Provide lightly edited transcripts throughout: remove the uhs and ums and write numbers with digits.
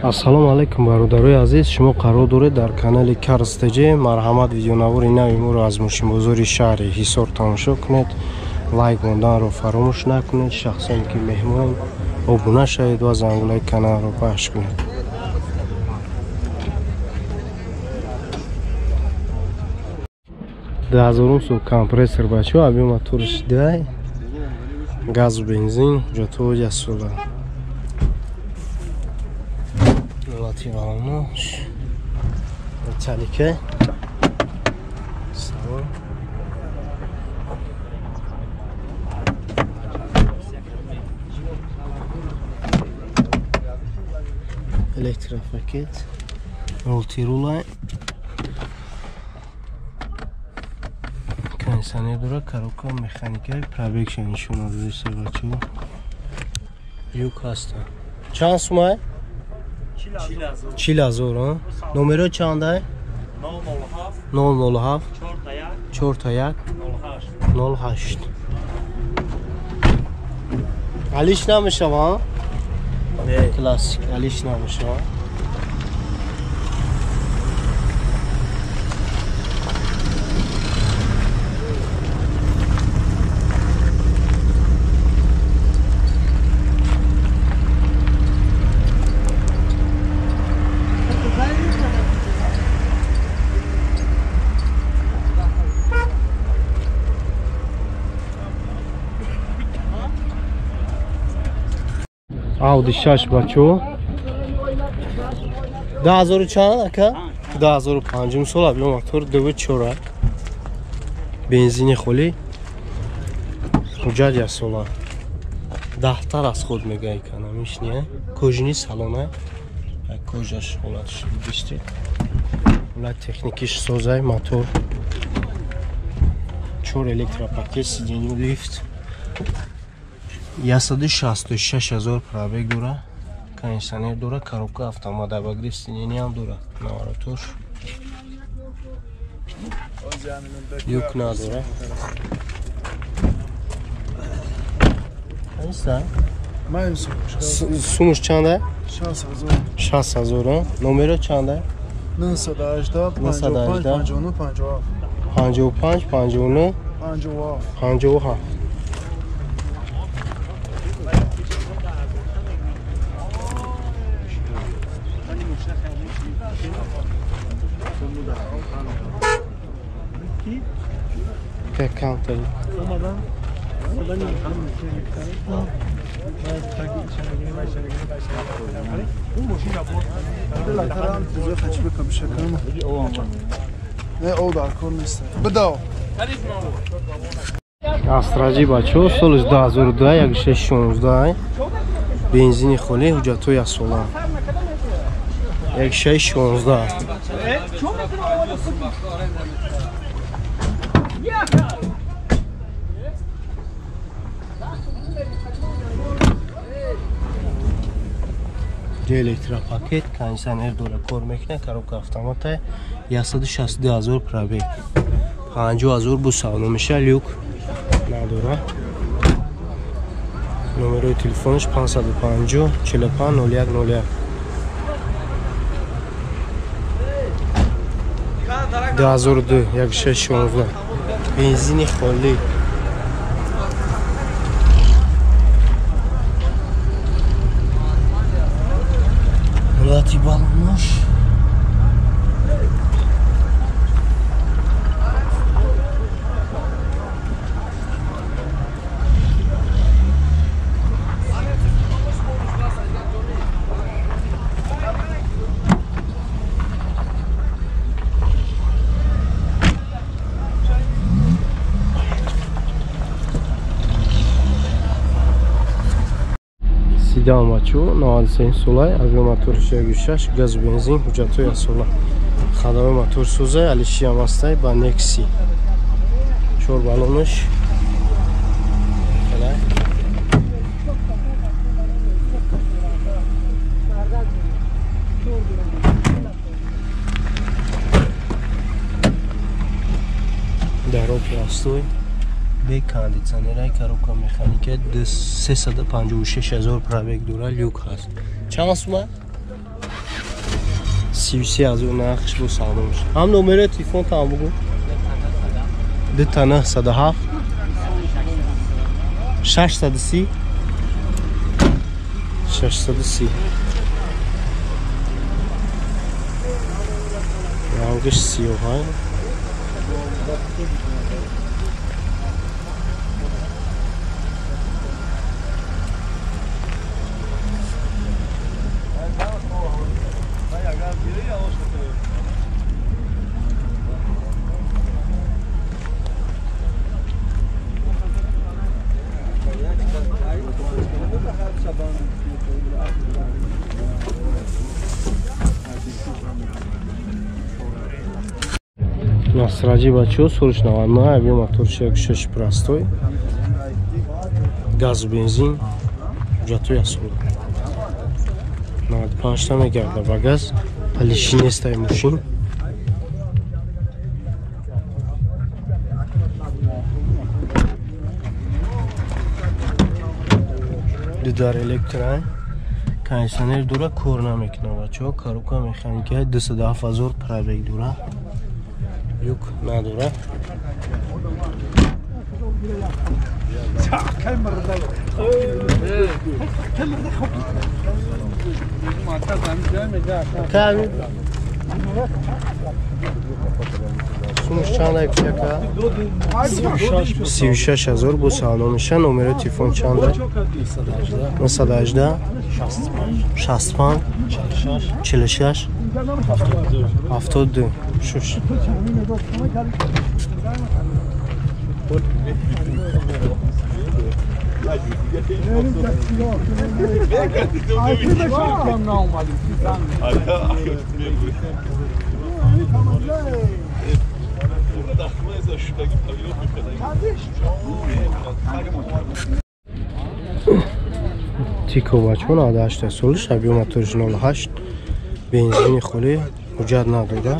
Ассалому алайкум бародарои азиз, шумо қарор доред дар канали Cars TJ. Марҳамат, видеонавори нави моро аз мошинбозори шаҳри Ҳисор тамошо кунед. Лайк монданро фаромӯш накунед. Шахсоне ки меҳмон, обуна шавед ва зангулаи каналро пахш кунед. Даҳазорум сол компрессор бачо, объем моторш дай, газу бензин, ҳуҷҷатҳо ясола. Лативалонош металлика. Салон. Электропакет, мултирула, кондиционер дора, коробка механика, пробегша нишон дода бачо. Люк ҳаста. Чанд сумай? 40,000. Номеро чандай? 007 41 08. Алиш намешава? Не. Классик алиш намешава. Audi 6 бачо. 10000 чанд ака? 2005 сол объем мотор 2.4. Бензини холӣ. Ҳуҷҷат як сола. Даҳтар аз худ мегӯяй канамиш не. Кожини салона. Кожаш ҳолатш бисти. Ҳолат техникиш созай мотор. 4 электропакет, сиденье, лифт. 166,000 пробег дора, кондиционер дора, коробка автомат, обогрев сиденья ҳам дора, наворотош. Люк надора. Аиста? Сумуш чанда? 60,000. Номеро чанда? 918 55 59 57. 55 59 57. Камтари. Астраҷи бачо, соли 2002, 1616, бензини холӣ, ҳуҷҷатҳо яксола. 1616. Электропакет, кондиционер дора, кор мекунад, коробка автомата, 162,000 пробег, 50,000 бу савдо меша, люк надора. Номерои телефонаш 550 45 01 01. 2002 1616. Бензини холӣ. Ҳолати балонош. Седан бачо, 93 солай, объем мотор 6, газ бензин, ҳуҷҷатҳо як сола. Ходовой мотор созай, алиши ҳам ҳастай ба Nexi. 4 баллонаш. Даро пластой. Бе кондиционерай, коробка механика, 356,000 пробег дора, люк ҳаст. Чанд сума? 33 ҳазор нархш бо савдо мешавад. Ҳам номерои телефон там бугу. 2907 630 630. Рангаш сиёҳай. Насраҷи бачаҳо солиш 99, объем моторш 1.6 простой, газу бензин, ҳуҷҷатҳои асола. 95 та мегарда ба газ, алиши нестай мошин. Ду дар электро, кондитсионер дора, кор намекунад бачаҳо, коробка механика, 207 ҳазор пробег дора. Люк надора. Сумаш чанд айпчака? 36 ҳазор бо савдо меша. Номерои телефон чанда? 918 65 46 72. Шуш. Тико бачон 98 солиш, объем моториш 08, бензини холӣ, ҳуҷҷат надода.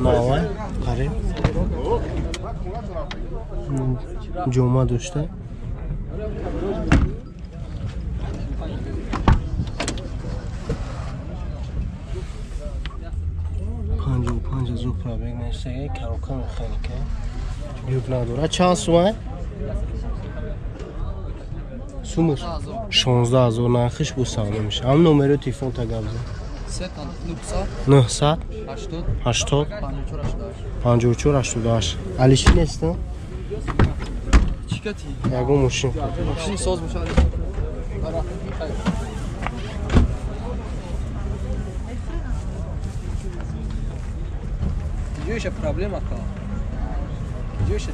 Навай қариб ҷома дошта. 55 ҳазор пробег нестага, коробка механика, люк надора. Чанд сумай? Сумаш 16 ҳазор нархиш бо савдо мешавад. Ҳам номерои телефон та гап зад. 900 80 54 88. Алиши нест? Ягон мошин. Мошин соз бошад. Ҷоиша проблема ка. Ҷоиша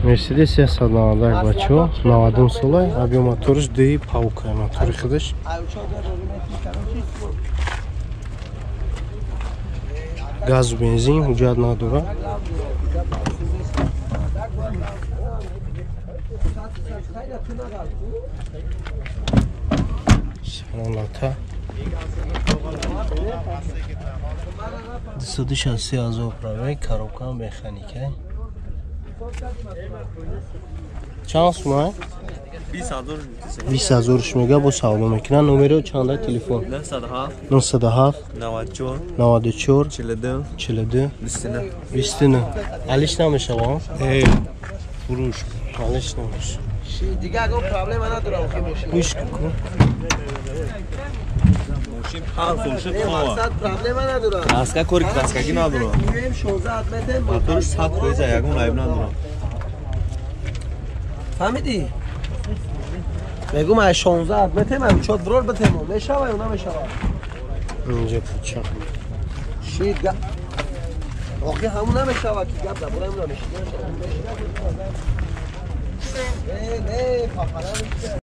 Мерседес 191 бачаҳо, 92 сола, объем моториш 2 паука, мотори худаш. Газу бензин, ҳуҷҷат надора. Салон лата. 263 ҳазор пробег, коробка механика. Чанд сумай? 20 ҳазорш мега бо савдо мекунад. Номеро чанда телефон? 907 94 42 29 29. Алиш намешава? Фурӯш. Алиш намешава. Дига ягон проблема надора охи мошин. Гӯш кун. Мошин панҷ сол шуд хова. Мақсад проблема надора. Краска кори краскагӣ надора. Меем 16 метр. Моторш 100% ягон айб надора. Фаҳмидӣ? Мегум аз 16 метр ам чот брор битемо. Мешава ё намешава? Инҷа пуча. Шид га. Охи ҳамун намешава ки гап дар бораи намешава. Не, не, папара.